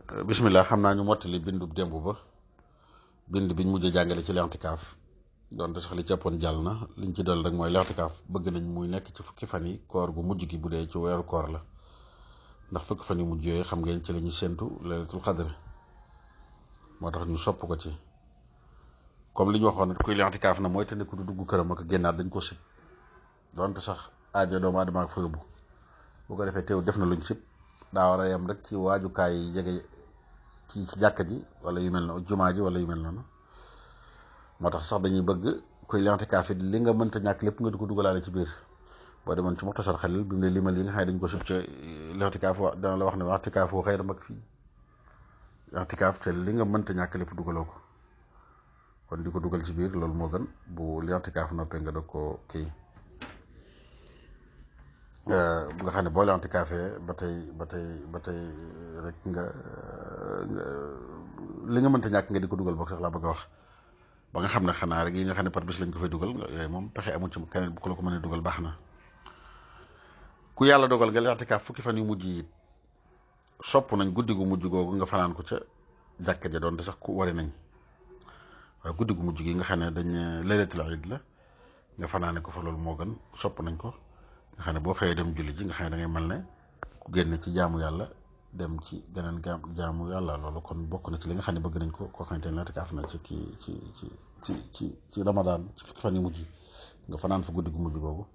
bismillah xam naa ñu mottali bindu démb ba bind biñ mujj jàngale ci lentikaaf donte sax li ci ëppoon jàll na liñ ci dool rek mooy lentikaaf bëgg nañ muy nekk ci fukki fan yi koor gu mujj gi bu dee ci weeru koor la ndax fukki fan yi mujj yooyu xam ngeen ci la ñuy séntu laylatul xadr moo tax ñu sopp ko ci comme li ñu waxoon kuy lentikaaf na mooy te ne ku du dugg këram ak génnaat dañ ko sib donte sax aajo doomu aadama ak fa yóbbu bu ko defee teew def na luñ sib daa war a yem rek ci waajukaay yi jege ci jàkka ji wala yu mel noonu jumaa ji wala yu mel noonu moo tax sax dañuy bëgg kuy lentikaaf it li nga mënta ñàkk lépp nga di ko dugalaale ci biir boo demoon ci Muxtasar Xalil bi mu ne limal yi nga xam ne dañ ko sub ca lentikaaf dana la wax ne lentikaaf woo xëy na mag fii lentikaaf te li nga mënta ñàkk lépp dugaloo ko kon di ko dugal ci biir loolu moo gën bu lentikaaf noppee nga doog ko kii bu nga xam ne boo lentikaafee ba tey rek nga li nga mënta ñàkk nga di ko dugal boog sax laa bëgg a wax ba nga xam ne xanaa rek yi nga xam ne par bis lañ ko fay dugal yooyu moom pexe amul ci keneen bu ko la ko mënee dugal baax na ku yàlla dogal nga lentikaaf fukki fan yu mujj yi sopp nañ guddi gu mujj googu nga fanaan ko ca jàkka ja doonte sax ku wari nañ waaye guddi gu mujj gi nga xam ne dañ laylatul iid la nga fanaane ko fa loolu moo gën sopp nañ ko nga xam ne boo xëyee dem julli ji nga xam ne da ngay mel ne ku génn ci jaamu yàlla dem ci geneen jaamu yàlla loolu kon bokk na ci li nga xam ne bëgg nañ ko koo xamante ne lentikaaf na ci kii ci Ramadan ci fukki fan yu mujj nga fanaan fa guddi gu mujj googu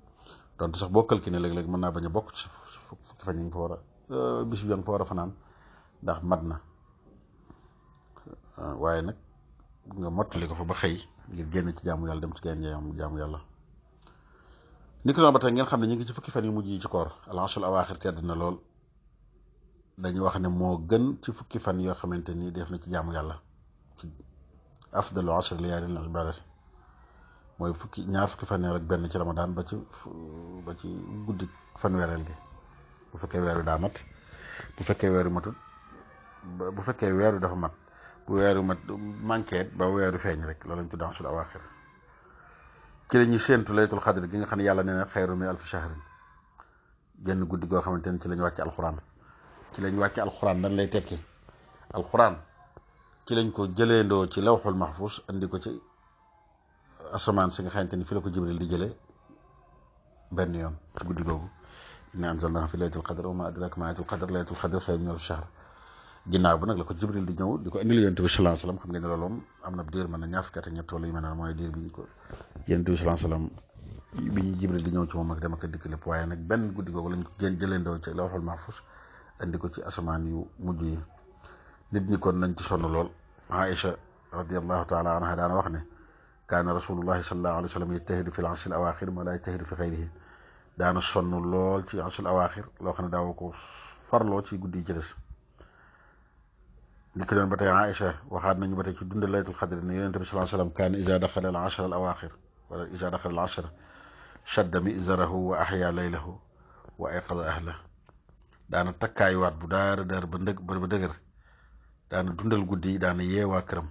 donte sax bokkal ki ne léeg-léeg mën naa bañ a bokk ci fukki fan yi nga fa war a bis bi nga fa war a fanaan ndax mat na waaye nag nga mottali ko fa ba xëy ngir génn ci jaamu yàlla dem ci geneen jaamu yàlla. ni ko noonu ba tey ngeen xam ne ñu ngi ci fukki fan yu mujj yi ci koor al-ashrul awaaxir tedd na lool dañuy wax ne moo gën ci fukki fan yoo xamante ni def na ci jaamu yàlla ci afdalu ashr layaalin ibadat mooy ñaar fukki fan ak benn ci Ramadan ba ci guddi fanweereel gi bu fekkee weer wi daa mat bu fekkee weer wi matut bu fekkee weer wi dafa mat bu weer wi mat manqué ba weer wi feeñ rek loolu lañ tudd ashrul awaaxir ci la ñuy séentu laylatul xadr gi nga xam ne yàlla nee na xayru min alfi shahrin genn guddi goo xamante ne ci lañ wàcc alxuraan ci lañ wàcc alxuraan dañ lay tekki alxuraan ci lañ ko jëleendoo ci lawxul mahfuz andi ko ci asamaan si nga xamante ni fi la ko jibril di jëlee benn yoon ci guddi googu inna anzalnahu fi laylatul qadr wa ma adraka ma laylatul qadr laylatul qadr xayru min alfi shahr ginnaaw bi nag la ko jibril di ñëw di ko indil yonent bi sallallahu alayhi wasallam xam ngeen ne loolu moom am na diir mën na ñaar fukki at ak ñett wala yu mel ne mooy diir bi ñu ko yonent bi sallallahu alayhi wasallam bi ñu jibril di ñëw ci moom ak dem ak dikk lépp waaye nag benn guddi googu lañ ko jëleendoo ci lawxul mahfuz andi ko ci asamaan yu mujj yi nit ñi kon nañ ci sonn lool Aïcha radiyallahu taala anha daana wax ne kaana rasulullahi sallallahu alayhi wa sallam yajtahidu fi al-ashr al-awaaxir ma la yajtahidu fi xayrihi daana sonn lool ci ashr al-awaaxir loo xam ne daaw ko farloo ci guddi yi ci des nit ki doon ba tey Aïcha waxaat nañu ba tey ci dund laylatul xadr ne yonent bi sallallahu alayhi wa sallam kaana iza daxala al-ashr al-awaaxir wala iza daxala al-ashr shadda mi'zarahu wa ahya laylahu wa ayqada ahlahu daana takkaayuwaat bu daara daar ba dëgër daana dundal guddi yi daana yeewaa këram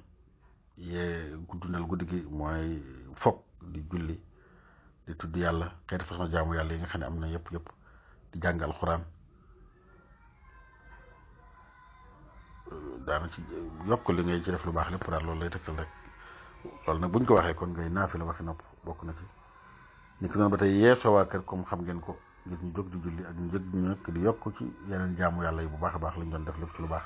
dundal guddi gi mooy fokk di julli di tudd yàlla xeeti façon jaamu yàlla yi nga xam ne am na yëpp di jàng alxuraan daana ci yokk li ngay ci def lu baax lépp daal loolu lay tëkkal rek loolu nag buñ ko waxee kon ngay naafi la waxi nopp bokk na ci ni ko noonu ba tey yee sa waa kër comme xam ngeen ko ngir ñu jóg di julli ak ñu jóg ñu nekk di yokk ci yeneen jaamu yàlla yi bu baax a baax lañ doon def lépp ci lu baax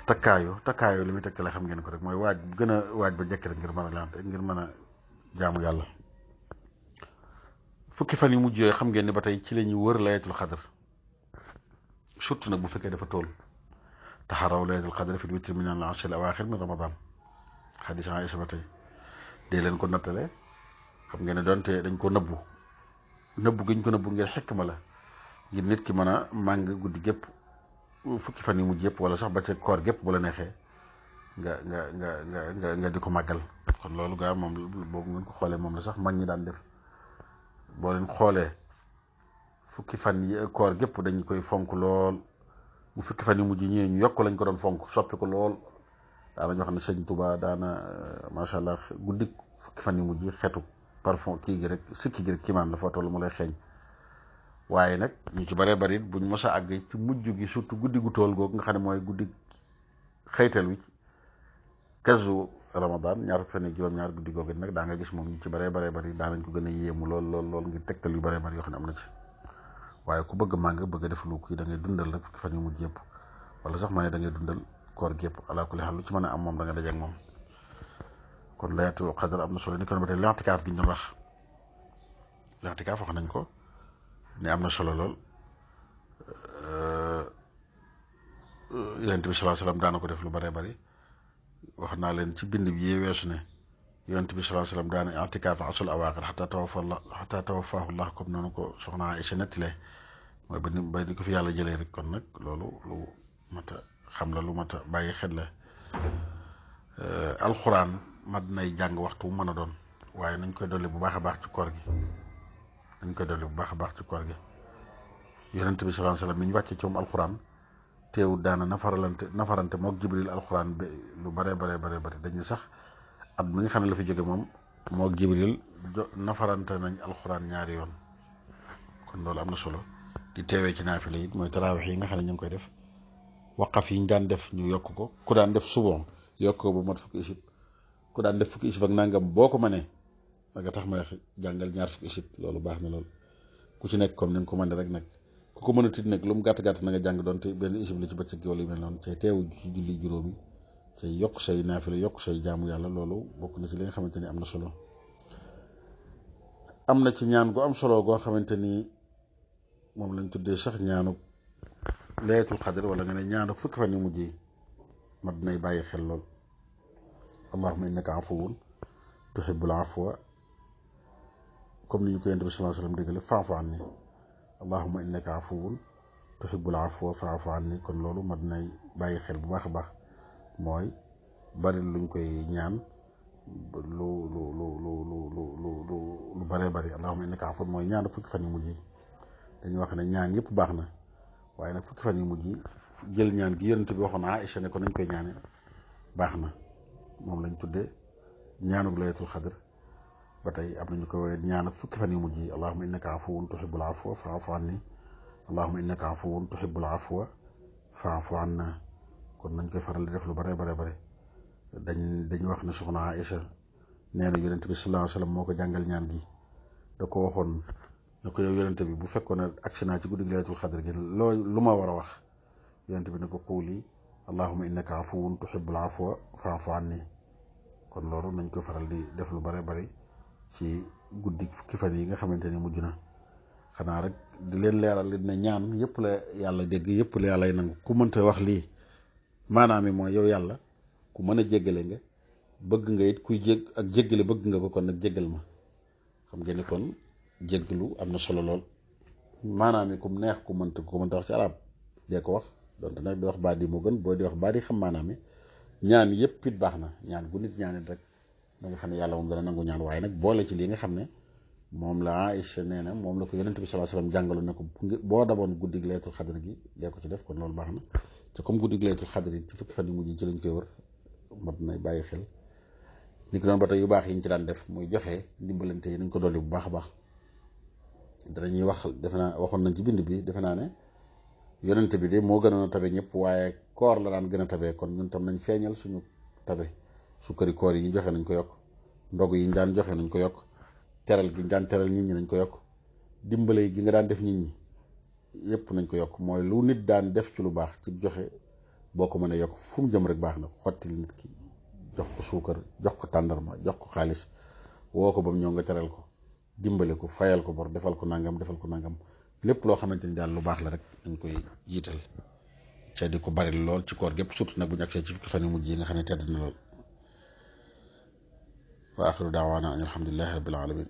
takkaayo li muy tekkale xam ngeen ko rek mooy waaj gën a waaj ba jekk rek ngir mën a lante ngir mën a jaamu yàlla fukki fan yu mujj yooyu xam ngeen ni ba tey ci la ñuy wër laylatul xadr surtout nag bu fekkee dafa tool taxaraw laylatul xadr fi witri min al-ashr al-awaaxir min Ramadan xadis Aïcha ba tey dee leen ko nattale xam ngeen ne doonte dañ ko nëbbu giñ ko nëbbu ngir xikma la ngir nit ki mën a màng guddi gépp fukki fan yu mujj yëpp wala sax ba ca koor gépp bu la neexee nga di ko màggal kon loolu gaa moom boobu ngeen ko xoolee moom la sax mag ñi daan def boo leen xoolee fukki fan yi koor gépp dañ koy fonk lool bu fukki fan yu mujj ñëwee ñu yokk lañ ko doon fonk soppi ko lool daanañu wax ne sëñ Tuba daana macha allah guddi fukki fan yu mujj xetu parfum kii gi rek sikki gi rek kiimaan dafa toll mu lay xeeñ waaye nag ñu ci bëree bëri buñ mos a àgg ci mujj gi surtout guddi gu tool googu nga xam ne mooy guddi xëytal wi kazu ramadan ñaar fukki fan ak juróom-ñaar guddi googu nag daa nga gis moom ñu ci bëree bëri daanañ ko gën a yéemu lool ngir tegtal yu bëree bëri yoo xam ne am na ci waaye ku bëgg màng bëgg a def lu kii da ngay dundal rek fukki fan yu mujj yëpp wala sax ma ne da ngay dundal koor gi yëpp ala kulli xaal lu ci mën a am moom da nga daje ak moom kon laylatul qadr am na solo ni kon ba tey l'i'tikaaf gi ñu doon wax l'i'tikaaf wax nañ ko ne am na solo lool yonent bi sallallahu alayhi wasallam daana ko def lu bëree bëri wax naa leen ci bind bi weesu ne yonent bi sallallahu alayhi wasallam daana i'tikaaf asul awaaxir xataa tawaffahu Allah comme noonu ko soxna Aïcha nettalee mooy ba ni ko fi yàlla jëlee rek kon nag loolu lu mat a xam la lu mat a bàyyi xel la alxuraan mat nay jàng waxtu mën a doon waaye nañ koy dolli bu baax a baax ci koor gi yonent bi sallallahu alayhi wasallam mi ñu wàccee ci moom alxuraan teewul daana nafarante mook jibril alxuraan bi lu bare dañu sax at mi nga xam ne la fi jóge moom mook jibril nafarante nañ alxuraan ñaari yoon kon loolu am na solo di teewee ci naafila it mooy taraawix yi nga xam ne ñu ngi koy def waqaf yi ñu daan def ñu yokk ko ku daan def subon yokk ko ba mat fukki isib ku daan def fukki isib ak nangam boo ko mënee nga tax ma jàngal ñaar fukki isib loolu baax na lool ku ci nekk comme ni nga ko mënee rek nag ku ko mën a tiit nag lu mu gàtt na nga jàng doon te benn isib la ci bëccëg gi wala yu mel noonu cay teewu ci julli juróomi cay yokk say naafila yokk say jaamu yàlla loolu bokk na ci li nga xamante ni am na solo am na ci ñaan gu am solo goo xamante ni moom lañ tuddee sax ñaanu laylatul qadr wala nga ne ñaanu fukki fan yu mujj yi mat nay bàyyi xel lool allahumma innaka afuwun tuhibbul afwa comme ni ñu ko yonent bi sallallahu alayhi wasallam dégale fa'fu anni allahumma innaka afuwun tuhibbul afwa fa'fu anni kon loolu mat nay bàyyi xel bu baax a baax mooy bari luñ koy ñaan lu bëree bëri allahumma innaka afuwun mooy ñaanu fukki fan yu mujj yi dañuy wax ne ñaan yëpp baax na waaye nag fukki fan yu mujj yi jël ñaan gi yonent bi waxoon Aïcha ne ko nañ koy ñaane baax na moom lañ tuddee ñaanug laylatul qadr ba tey am nañu ko woowee ñaan fukki fan yu mujj yi allahumma innaka afuwun tuhibbul afwa fa'fu anni allahumma innaka afuwun tuhibbul afwa fa'fu anna kon nañ koy faral di def lu bare dañu wax ne soxna Aïcha nee na yonent bi sallallahu alayhi wasallam moo ko jàngal ñaan gi da ko waxoon ne ko yow yonent bi bu fekkoon ne agsi naa ci guddi laylatul qadr gi lu ma war a wax yonent bi ne ko quuli allahumma innaka afuwun tuhibbul afwa fa'fu anni kon loolu nañ koy faral di def lu bare ci guddi fukki fan yi nga xamante ni mujj na xanaa rek di leen leeral li ne ñaan yëpp la yàlla dégg yëpp la yàlla nangu ku mënta wax lii maanaam mooy yow yàlla ku mën a jéggale nga bëgg nga it kuy ak jéggale bëgg nga ko kon nag jéggal ma xam ngeen ni kon jéggalu am na solo lool maanaam kum neex ku mënta wax ci arab dee ko wax donte nag di wax baat yi moo gën boo di wax baat yi xam maanaam ñaan yëpp it baax na ñaan gu nit ñaanit rek da nga xam ne yàlla moom dana nangu ñaan waaye nag boole ci lii nga xam ne moom la Aïcha nee na moom la ko yonent bi sallallahu alayhi wasallam jàngaloon ne ko boo daboon guddi laylatul qadr gi dee ko ci def kon loolu baax na te comme guddi laylatul qadr yi ci fukki fan yu mujj ci lañ koy wër mat na bàyyi xel ni ko doon ba tey yu baax yi ñu ci daan def muy joxe dimbalante yi nañ ko dolli bu baax a baax danañuy wax defe naa waxoon nañ ci bind bi defe naa ne yonent bi de moo gënoon a tabe ñëpp waaye koor la daan gën a tabee kon ñun tam nañ feeñal suñu tabe sukkari koor yi ñu joxe nañ ko yokk ndog yi ñu daan joxe nañ ko yokk teral gi ñu daan teral nit ñi nañ ko yokk dimbale gi nga daan def nit ñi yëpp nañ ko yokk mooy lu nit daan def ci lu baax ci joxe boo ko mënee yokk fu mu jëm rek baax na xottil nit ki jox ko suukar jox ko tàndarma jox ko xaalis woo ko ba mu ñëw nga teral ko dimbale ko fayal ko bor defal ko nangam lépp loo xamante ni daal lu baax la rek dañ koy jiital ca di ko bari lool ci koor gépp surtout nag bu ñu agsee ci fukki fan yu mujj yi nga xam ne tedd na lool wa axiru daawaana an alhamdulillahi rabbil alamin